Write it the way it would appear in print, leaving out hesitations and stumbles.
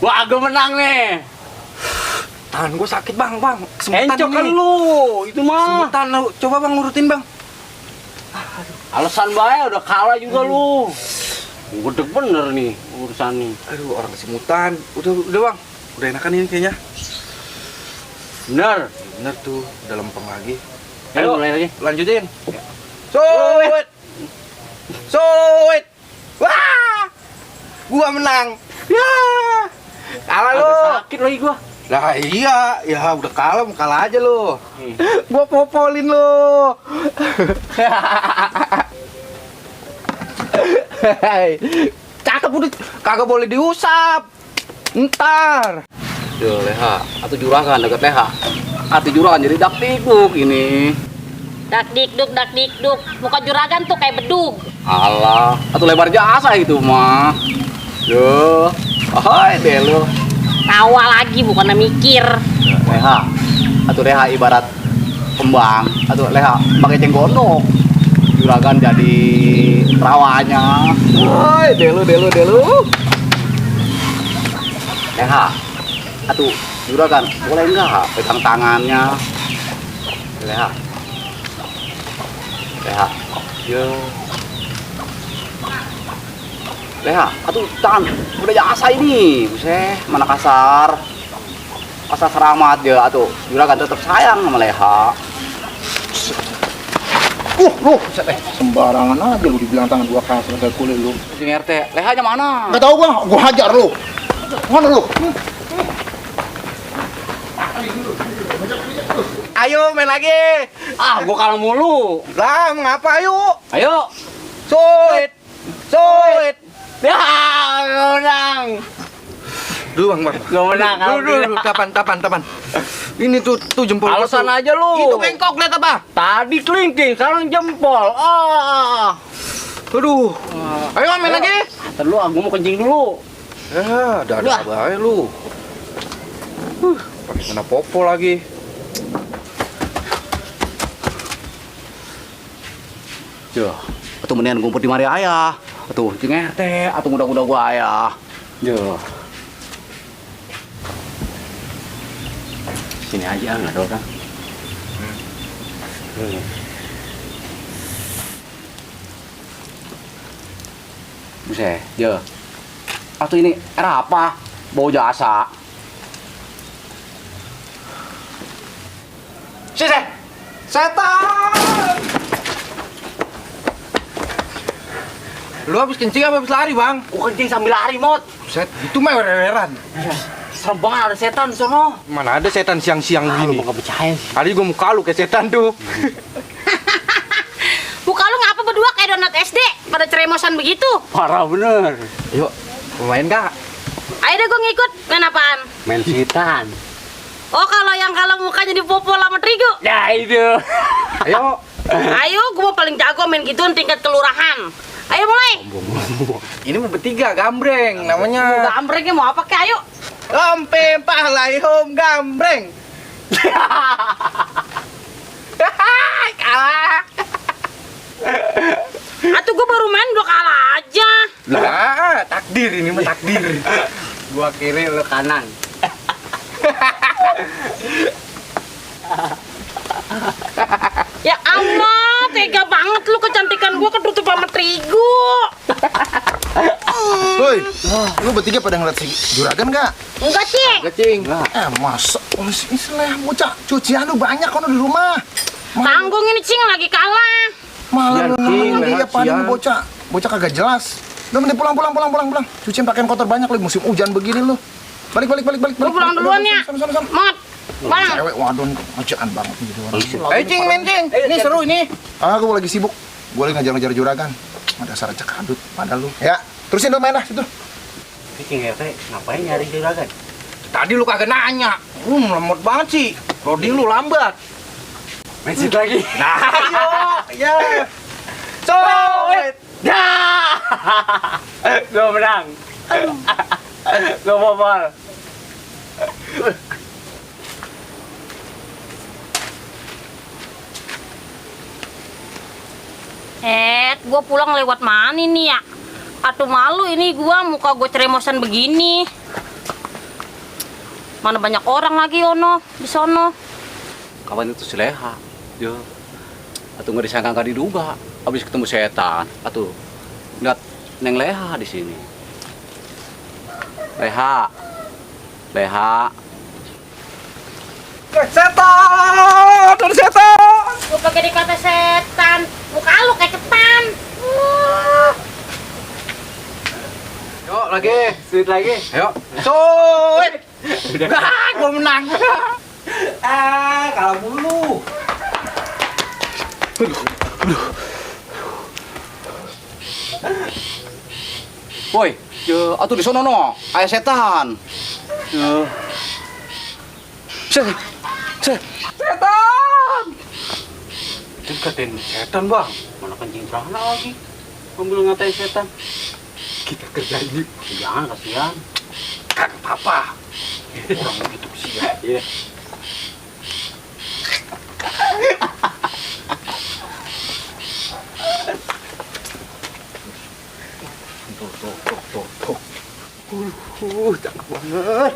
Wah, gue menang nih. Tangan gue sakit bang. Kesemutan Encok ini. kan lu, itu mah. Kesemutan lu. Coba bang ngurutin bang. Alasan bahaya udah kalah juga lu. Gudeg bener nih urusan nih. Aduh orang kesemutan. Udah bang. Udah enakan ini kayaknya. Bener. Bener tuh. Udah lempeng lagi. Ayo mulai lagi. Lanjutin. Suit. Wah. Gua menang. Ya. Kalah lu. Agak sakit lagi gua. Lah iya, ya udah kalah aja lu. Nih. Gua popolin lu. Cakep udah, kagak boleh diusap. Ntar. Duh, leha. Atau juragan dekat leha. Atau juragan jadi dak tikuk ini. Dak dikduk, muka juragan tuh kayak bedug. Alah, atau lebar jasa itu mah. Duh, hai deh lu. Tawa lagi bukannya mikir. Leha, atau leha ibarat kembang, atau leha pakai cenggodok. Juragan jadi rawanya. Hai delu. Leha, atau juragan boleh nggak pegang tangannya? Leha, yo. Leha, atuh tangan udah jasa ini, buset, mana kasar keramat ya, atuh juragan tetap sayang sama Leha. Sembarangan aja lu dibilang tangan gua kasar kayak kulit lu. Jeng RT, Lehanya mana? Enggak tahu gua hajar lu. Mana lu? Ayo main lagi. Ah, gua kalah mulu. Lah, mengapa ayo? Ayo. Suit. Ya, gua menang. Dulu bang. Gua menang. Dulu. Tapan. Ini tuh jempol. Alasan gua tuh. aja lu. Itu bengkok lihat apa? Tadi kelingking, sekarang jempol. Aduh. Ayo main lagi. Ntar lu, gua mau kencing dulu. Ya, ada bae lu. Pakai kena popo lagi. Yo, atau mendingan ngumpet di mari ayah. Atuh, jeung RT, atuh mudah-mudah gua ayah. Yo. Sini aja, nggak ada orang. Buset, yo. Atuh ini era apa? Bau jasa. Setan! Lu habis kencing apa habis lari, Bang? Gua kencing sambil lari, Mot. Set, itu mah weweran. Serem banget ada setan di sono. Mana ada setan siang-siang gini? Gua nggak percaya sih. Tadi gua muka lu kayak setan tuh. Muka lu ngapa berdua kayak donat SD pada ceremosan begitu? Parah bener. Yuk, main kak? Ayo deh gue ngikut. Main apaan? Main setan. Oh kalau mukanya dipopo sama terigu. Ya itu. Ayo. Ayo gue mau paling jago main gituan tingkat kelurahan. Ayo mulai. Ini mau bertiga gambreng namanya. Gambrengnya mau apa kek ayo. Lompe palaihum gambreng. Kalah. Atuh gue baru main udah kalah aja. Lah, takdir ini mah takdir. Gua kiri lu kanan. Ya Allah, tega banget lu kecantikan gua ketutup sama terigu. Woi, lu bertiga pada ngeliat si juragan nggak? Enggak, Cing. Kecing. Masa? Istilah bocah cucian lu banyak kan di rumah. Tanggung ini Cing lagi kalah. Malah Sian, lu Cing, ngomong dia paling sian. bocah kagak jelas. Udah mending pulang. Cucian pakaian kotor banyak lagi musim hujan begini lu. Balik. Gua pulang duluan ya. Sana. Mat. Bang. Cewek wadon kerjaan banget gitu orang. Ayo cing, main cing. Ini seru ini. Aku lagi sibuk. Gue lagi ngajar juragan. Ada dasar aja kadut pada lu. Ya, terusin dong main lah situ. Kecing RT, ngapain nyari juragan? Tadi lu kagak nanya. Lemot banget sih. Loading lu lambat. Main sit lagi. Nah, ayo. Ya. Soet. Dah. Gua menang. Gua bobol. Gua pulang lewat mana nih ya? Atuh malu ini gua muka gua ceremosan begini. Mana banyak orang lagi ono di sono. Kawan itu si Leha. Ya. Atau nggak disangka nggak diduga. Habis ketemu setan. Atau lihat Neng Leha di sini. Leha. Leha. Setan! Ada setan! Lu pakai dikata setan, muka lu kayak ketan. Yuk lagi, sweet lagi. Ayo. Suit. Gua menang. Kalah mulu. Woi, ya atuh di sono no, aya setan. Ya. Setan. Dekatin setan, Bang. Mana kencing prana lagi. Ambil ngatain setan. Kita kerjain yuk. Jangan kasihan. Kagak apa-apa. Orang begitu sih ya. Iya. Tuh. Cakep banget.